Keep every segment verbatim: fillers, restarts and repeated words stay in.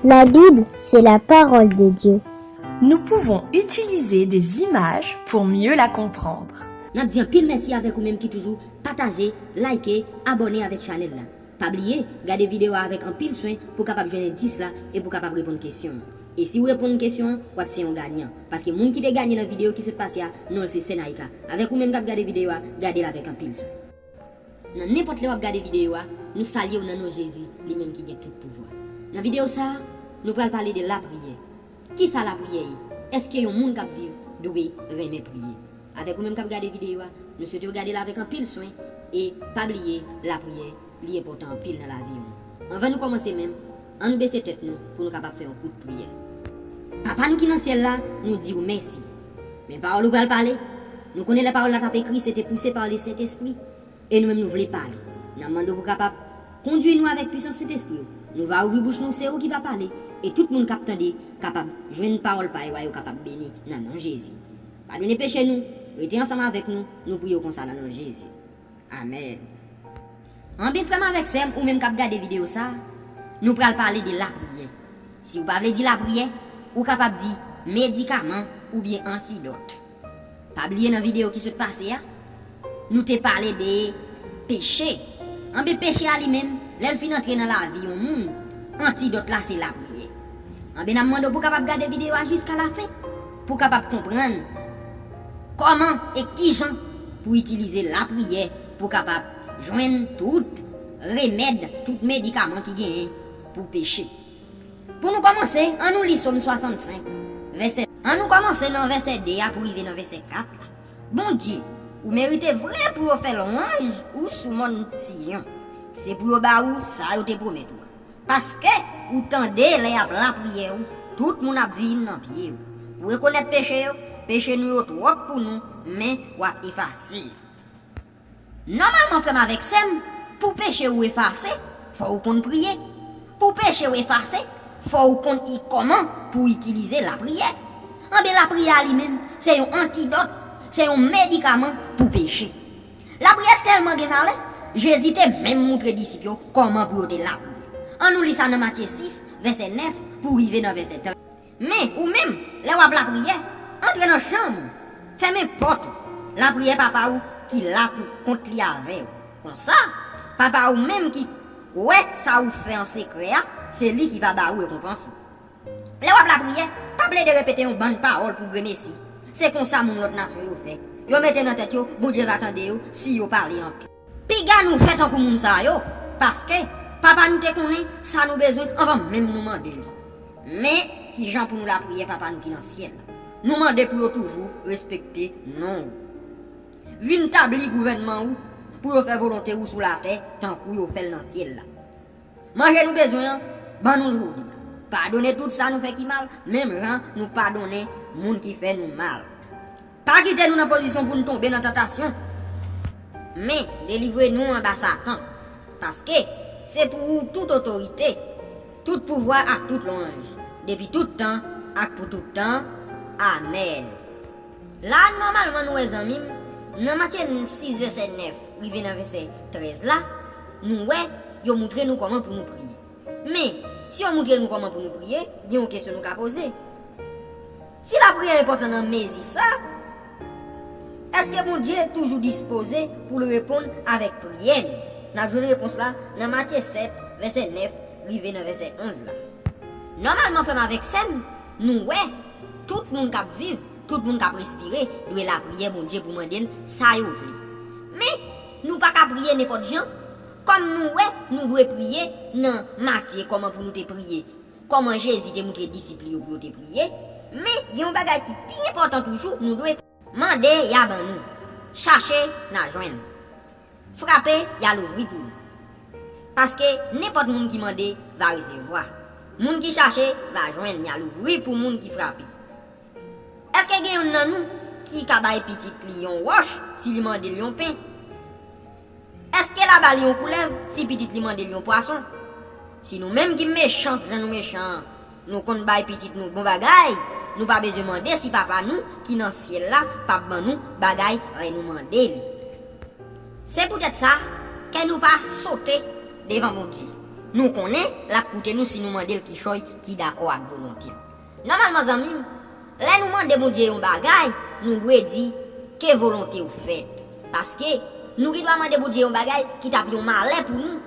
La Bible, c'est la parole de Dieu. Nous pouvons utiliser des images pour mieux la comprendre. N ap di anpil mèsi avèk ou menm ki toujou pataje, like, abòne avèk chanèl la. Pa bliye, gade videyo a avèk anpil swen pou w kapab jwenn endis la e pou w kapab reponn kesyon an. E si w reponn kesyon an, w ap se yon ganyan. Paske moun ki te ganye nan videyo ki sot pase a, non l se Senaïka. Avèk ou menm k ap gade videyo a, gade l avèk anpil swen. Nan nenpòt lè w ap gade videyo a, nou salye w nan non Jezi, li menm ki gen tout pouvwa. Nan videyo sa a, nou pral pale de lapriyè. Kisa lapriyè ye? Èske yon moun k ap viv dwe renmen priye? Avèk ou menm k ap gade videyo a, nou swete w gade l avèk anpil swen e pa bliye, lapriyè, li enpòtan anpil nan lavi yon moun. Anvan nou kòmanse menm, ann nou bese tèt nou pou nou kapab fè yon kout priyè. Papa nou ki nan syèl la, nou di w mèsi. Men pawòl ou pral pale, nou konnen lè pawòl la t ap ekri, se te pouse pa Lesentespri. E nou menm nou vle pale. N ap mande w pou kapab kondui nou avèk pwisans Sentespri w. Nou va ouvri bouch nou, se ou ki va pale, e tout moun k ap tande kapab jwenn pawòl pa yo a, yo kapab beni nan non Jezi. Padone peche nou, rete ansanm avèk nou, nou priye w konsa nan non Jezi. Amèn. Anben frè m avèk sè m, ou menm k ap gade videyo sa a, nou pral pale de lapriyè. Si w pa vle di lapriyè, ou kapab di medikaman oubyen antidòt. Pa bliye nan videyo ki sot pase a, nou te pale de peche. Anben peche a li menm, lè l fin antre nan lavi yon moun, antidòt la se lapriyè. Anben n ap mande w pou w kapab gade videyo a jiska lafen, pou w kapab konprann kòman e kijan pou w itilize lapriyè pou w kapab jwenn tout remèd, tout medikaman ki genyen pou peche. Pou nou kòmanse, ann nou li Sòm swasannsenk, vèsè. Ann nou kòmanse nan vèsè de a pou rive nan vèsè kat la. Bondye, ou merite vre pou yo fè lwanj ou sou mòn Siyon. Se pou yo ba ou sa yo te pwomèt ou a. Paske ou tande lè y ap lapriyè ou, tout moun ap vin nan pye ou. Ou rekonèt peche yo, peche nou yo twòp pou nou, men w ap efase yo. Nòmalman, frè m avèk sè m, pou peche ou efase, fò ou konn priye. Pou peche ou efase, fò ou konn i kòman pou w itilize lapriyè. Anben, lapriyè a li menm, se yon antidòt, se yon medikaman pou peche. Lapriyè tèlman gen valè, Jezi te menm moutre disip yo kòman pou yo te lapriyè. Ann nou li sa nan Matye sis, vèsè nèf pou rive nan vèsè trant. Men, ou menm, lè w ap lapriyè, antre nan chanm ou, fèmen pòt ou, lapriyè Papa ou ki la pou kont li avè w. Konsa, Papa ou menm ki wè sa ou fè an sekrè a, se li ki va ba ou rekonpans ou. Lè w ap lapriyè, pa plede repete yon bann pawòl pou gremesi. Se konsa moun lòt nasyon yo fè. Yo mete nan tèt yo, Bondye va tande yo si yo pale anpil. Piga nou fè tankou moun sa yo, paske Papa nou te konnen sa nou bezwen anvan menm nou mande li. Men, kijan pou nou lapriyè Papa nou ki nan syèl la? Nou mande pou yo toujou respekte non ou. Vin tabli gouvènman ou, pou yo fè volonte ou sou latè, tankou yo fè l nan syèl la. Manje nou bezwen an, ban nou l jodi a. Padone tout sa nou fè ki mal, menm jan nou padone moun ki fè nou mal. Pa kite nou nan pozisyon pou n tonbe nan tantasyon, men delivre nou anba Satan. Paske se pou ou tout otorite, tout pouvwa ak tout lwanj, depi tout tan ak pou tout tan. Amèn. La, nòmalman, nou wè, zanmi m, nan Matye sis, vèsè nèf rive nan vèsè trèz la, nou wè, yo moutre nou kòman pou nou priye. Men, si yo moutre nou kòman pou nou priye, gen yon kesyon nou ka poze. Si lapriyè enpòtan nan mezi sa, èske Bondye toujou dispoze pou l reponn avèk priyè nou? N ap jwenn repons la nan Matye sèt, vèsè nèf rive nan vèsè onz la. Nòmalman, frè m avèk sè m, nou wè, tout moun k ap viv, tout moun k ap respire, dwe lapriyè Bondye pou mande l sa yo vle. Men, nou pa ka priye nenpòt jan. Kòm nou wè, nou dwe priye nan Matye kòman pou nou te priye, kòman Jezi te moutre disip li yo pou yo te priye. Men, gen yon bagay ki pi enpòtan toujou, nou dwe mande, y a ban nou. Chache, n a jwenn. Frape, y a louvri pou nou. Paske nenpòt moun ki mande va resevwa. Moun ki chache va jwenn, y a louvri pou moun ki frape. Èske gen youn nan nou ki ka bay pitit li yon wòch si li mande l yon pen? Èske l a ba li yon koulèv si pitit li mande l yon pwason? Si nou menm ki mechan jan nou mechan an, nou konn bay pitit nou bon bagay, nou pa bezwen mande si Papa nou ki nan syèl la p ap ban nou bagay lè nou mande li. Se poutèt sa, kè nou pa sote devan Bondye. Nou konnen l ap koute nou si nou mande l kichòy ki dakò ak volonte l. Nòmalman, zanmi m, lè nou mande Bondye yon bagay, nou dwe di, ke volonte w fèt. Paske, nou gendwa mande Bondye yon bagay ki t ap yon malè pou nou.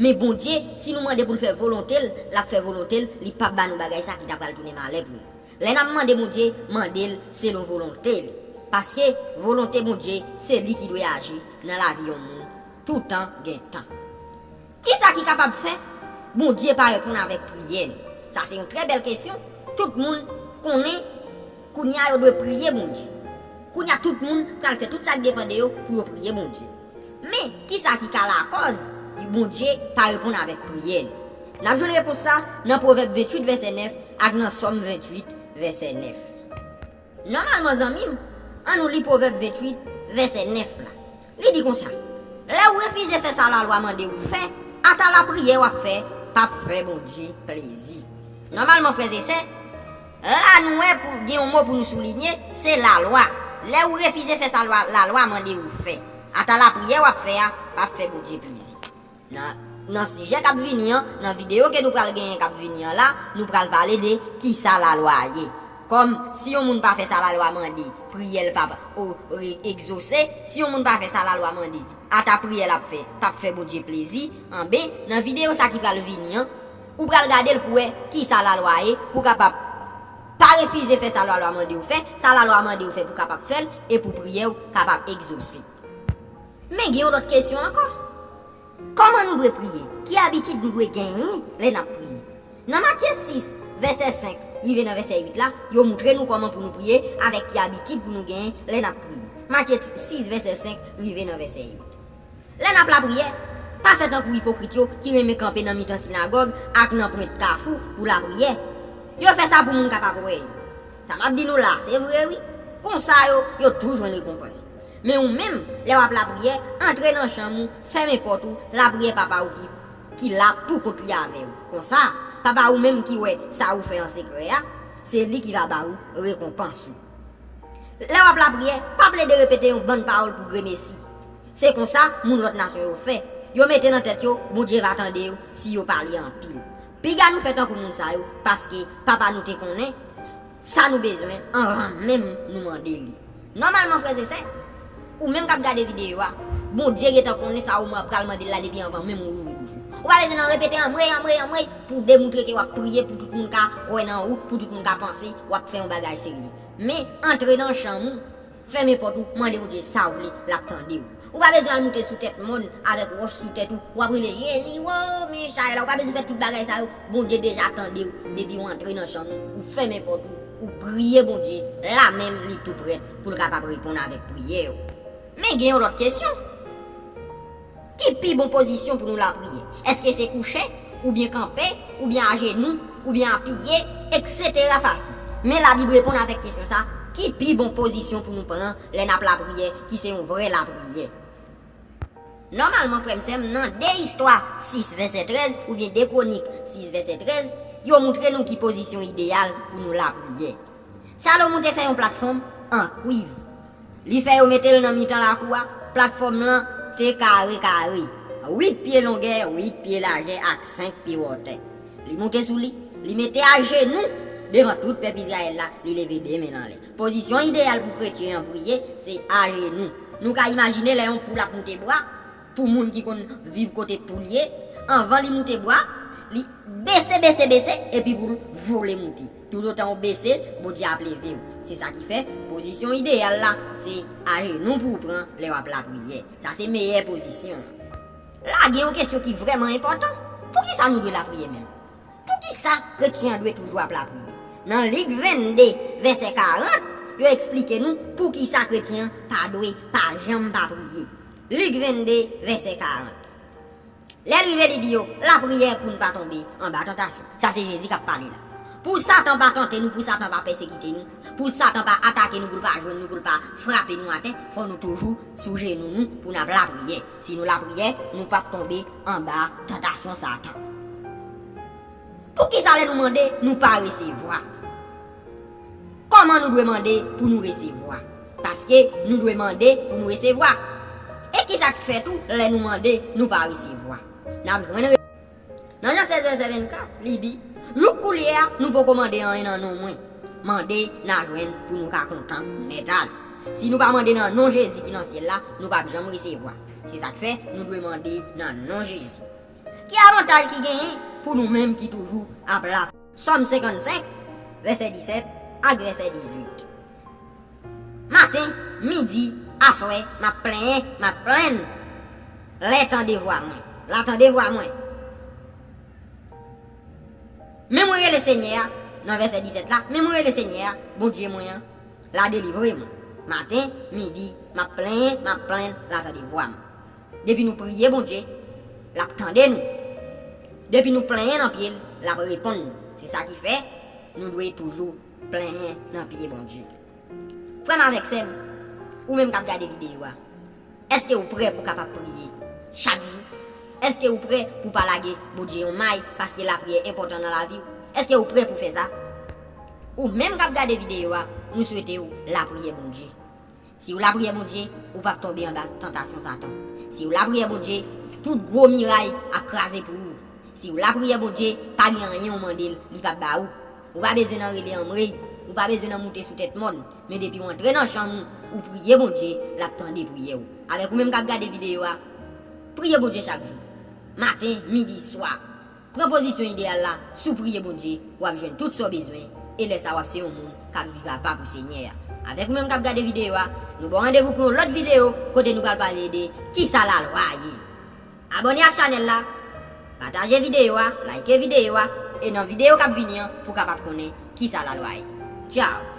Men Bondye, si nou mande pou l fè volonte l, l ap fè volonte l, li p ap ba nou bagay sa ki ta pral tounen malè pou nou. Lè n ap mande Bondye, mande l selon volonte li. Paske, volonte Bondye, se li ki dwe aji nan lavi yon moun, toutan gen tan. Kisa ki kapab fè Bondye pa reponn avèk priyè nou? Sa se yon trè bèl kesyon. Tout moun konnen kounye a yo dwe priye Bondye. Kounye a tout moun pral fè tout sa k depann de yo pou yo priye Bondye. Men, kisa ki ka lakòz Bondye pa reponn avèk priyè nou? N ap jwenn repons sa nan Pwovèb venntuit vèsè nèf ak nan Sòm venntuit vèsè nèf. Nòmalman, zanmi m, ann nou li Pwovèb venntuit, vèsè nèf la. Li di konsa, lè w refize fè sa lalwa mande w fè, ata lapriyè w ap fè p ap fè Bondye plezi. Nòmalman, frè e sè, la nou wè pou gen yon mo pou nou soulinye, se lalwa. Lè w refize fè sa lwa- lalwa mande w fè, ata lapriyè w ap fè a p ap fè Bondye plezi. Nan, nan sijè k ap vini an, nan videyo ke nou pral genyen k ap vini an la, nou pral pale de kisa lalwa ye. Kòm si yon moun pa fè sa lalwa mande, priyè l p ap o- re- egzose, si yon moun pa fè sa lalwa mande, ata priyè l ap fè p ap fè Bondye plezi, anben, nan videyo sa ki pral vini an, ou pral gade l pou wè kisa lalwa ye, pou w kapab pa refize fè sa lalwa mande w fè, sa lalwa mande w fè pou w kapab fè l, e pou priyè w kapab egzose. Men gen yon lòt kesyon ankò. Kòman nou dwe priye? Ki abitid nou dwe genyen lè n ap priye? Nan Matye sis, vèsè senk rive nan vèsè uit la, yo moutre nou kòman pou nou priye avèk ki abitid pou nou genyen lè n ap priye. Matye sis, vèsè senk rive nan vèsè uit. Lè n ap lapriyè, pa fè tankou ipokrit yo ki renmen kanpe nan mitan sinagòg ak nan pwent kafou pou lapriyè. Yo fè sa pou moun kapab wè yo. Sa m ap di nou la, se vre wi. Konsa yo, yo tou jwenn rekonpans yo. Men ou menm, lè w ap lapriyè, antre nan chanm ou, fèmen pòt ou, lapriyè Papa w ki, ki la pou kont li avè w. Konsa, Papa ou menm ki wè sa ou fè an sekrè a, se li ki va ba ou rekonpans ou. Lè w ap lapriyè, pa plede repete yon bann pawòl pou gremesi. Se konsa, moun lòt nasyon yo fè. Yo mete nan tèt yo, Bondye va tande yo si yo pale anpil. Piga nou fè tankou moun sa yo, paske Papa nou te konnen sa nou bezwen anvan menm nou mande li. Nòmalman, frè e sè, ou menm k ap gade videyo a, Bondye gentan konnen sa ou pral mande l la depi anvan menm ou ouvri bouch ou. Ou pa bezwen nan repete anmwey, anmwey, anmwey pou w demoutre ke w ap priye pou tout moun ka kwè nan ou, pou tout moun ka panse w ap fè yon bagay serye. Men, antre nan chanm ou, fèmen pòt ou, mande Bondye sa w vle, l ap tande w. Ou pa bezwen al moute sou tèt mòn avèk wòch sou tèt ou, w ap rele Jezi, wo, Michayèl, ou pa bezwen fè tout bagay sa yo, Bondye deja tande w depi w antre nan chanm ou, ou fèmen pòt ou, ou priye Bondye, la menm li tou prèt pou l kapab reponn avèk priyè w. Men gen yon lòt kesyon. Ki pi bon pozisyon pou nou lapriyè? Èske se kouche, oubyen kanpe, oubyen ajenou, oubyen apiye, etsetera fason? Men Labib reponn avèk kesyon sa, ki pi bon pozisyon pou nou pran lè n ap lapriyè, ki se yon vrè lapriyè? Nòmalman, frè m, sè m, nan de Istwa sis vèsè trèz oubyen de Kwonik sis vèsè trèz, yo moutre nou ki pozisyon ideyal pou nou lapriyè. Salomon te fè yon platfòm an kwiv. Li fè yo mete l nan mitan lakou a. Platfòm lan te kare kare, uit pye longè, uit pye lajè ak senk pye wotè. Li monte sou li, li mete ajenou devan tout pèp Izrayèl la, li leve de men l anlè. Pozisyon ideyal pou kretyen an priye, se ajenou. Nou ka imajine lè yon poul ap moute bwa, pou moun ki konn viv kote poul ye, anvan li moute bwa, li bese, bese, bese, epi pou l vole moute. Toutotan w bese, Bondye ap leve w. Se sa ki fè, pozisyon ideyal la, se ajenou pou w pran lè w ap lapriyè. Sa se meyè pozisyon an. La gen yon kesyon ki vrèman enpòtan. Poukisa nou dwe lapriyè menm? Poukisa kretyen an dwe toujou ap lapriyè? Nan Lik vennde, vèsè karant, yo eksplike nou poukisa kretyen an pa dwe pa janm pa priye. Lik vennde, vèsè karant. Lè l rive, li di yo, lapriyè pou n pa tonbe anba tantasyon. Sa se Jezi k ap pale la. Pou Satan pa tante nou, pou Satan pa pèsekite nou, pou Satan pa atake nou, pou l pa jwenn nou, pou l pa frape nou atè, fò nou toujou sou jenou nou pou n ap lapriyè. Si nou lapriyè, nou p ap tonbe anba tantasyon Satan. Poukisa lè nou mande, nou pa resevwa? Kòman nou dwe mande pou nou resevwa? Paske nou dwe mande pou nou resevwa. E kisa k fè tou lè nou mande, nou pa resevwa? N ap jwenn re- Nan Jan sèz vèsè vennkat, li di, jouk koulye a, nou poko mande anyen nan non mwen. Mande, n a jwenn pou nou ka kontan nèt ale. Si nou pa mande nan non Jezi ki nan syèl la, nou p ap janm resevwa. Se sa k fè nou dwe mande nan non Jezi. Ki avantaj ki genyen pou nou menm ki toujou ap la? Sòm senkannsenk, vèsè disèt ak vèsè dizuit. Maten, midi, aswè, m ap plenyen, m ap plenn. Lè tande vwa mwen. La tande vwa mwen. Men mwen rele Senyè a, nan vèsè disèt la, men mwen rele Senyè a, Bondye mwen an, la delivre mwen. Maten, midi, m ap plenyen, m ap plenn, la tande vwa m. Depi nou priye Bondye, l ap tande nou. Depi nou plenyen nan pye l, l ap reponn nou. Se sa ki fè, nou dwe toujou plenyen nan pye Bondye. Frè m avèk sè m, ou menm k ap gade videyo a, èske ou prè pou kapab priye chak jou? Èske ou prè pou pa lage Bondye yon may paske lapriyè enpòtan nan lavi w? Èske ou prè pou fè sa? Ou menm k ap gade videyo a, nou swete w lapriyè Bondye. Si w lapriyè Bondye, ou p ap tonbe anba tantasyon Satan. Si w lapriyè Bondye, tout gwo miray ap kraze pou ou. Si w lapriyè Bondye, pa gen anyen ou mande l, li p ap ba ou. Ou pa bezwen nan rele anmwey, ou pa bezwen nan moute sou tèt mòn. Men depi w antre nan chanm ou, ou priye Bondye, l ap tande priyè w. Avèk ou menm k ap gade videyo a, priye Bondye chak jou. Maten, midi, swa. Pran pozisyon ideyal la, si w priye Bondye, w ap jwenn tout sa w bezwen, e lè sa w ap se yon moun k ap viv apa pou Senyè a. Avèk ou menm k ap gade videyo a, nou ba w randevou pou yon lòt videyo kote nou pral pale de kisa lalwa ye. Abòne ak chanèl la, pataje videyo a, like videyo a, e nan videyo k ap vini an pou w kapab konnen kisa lalwa ye. Tchaw!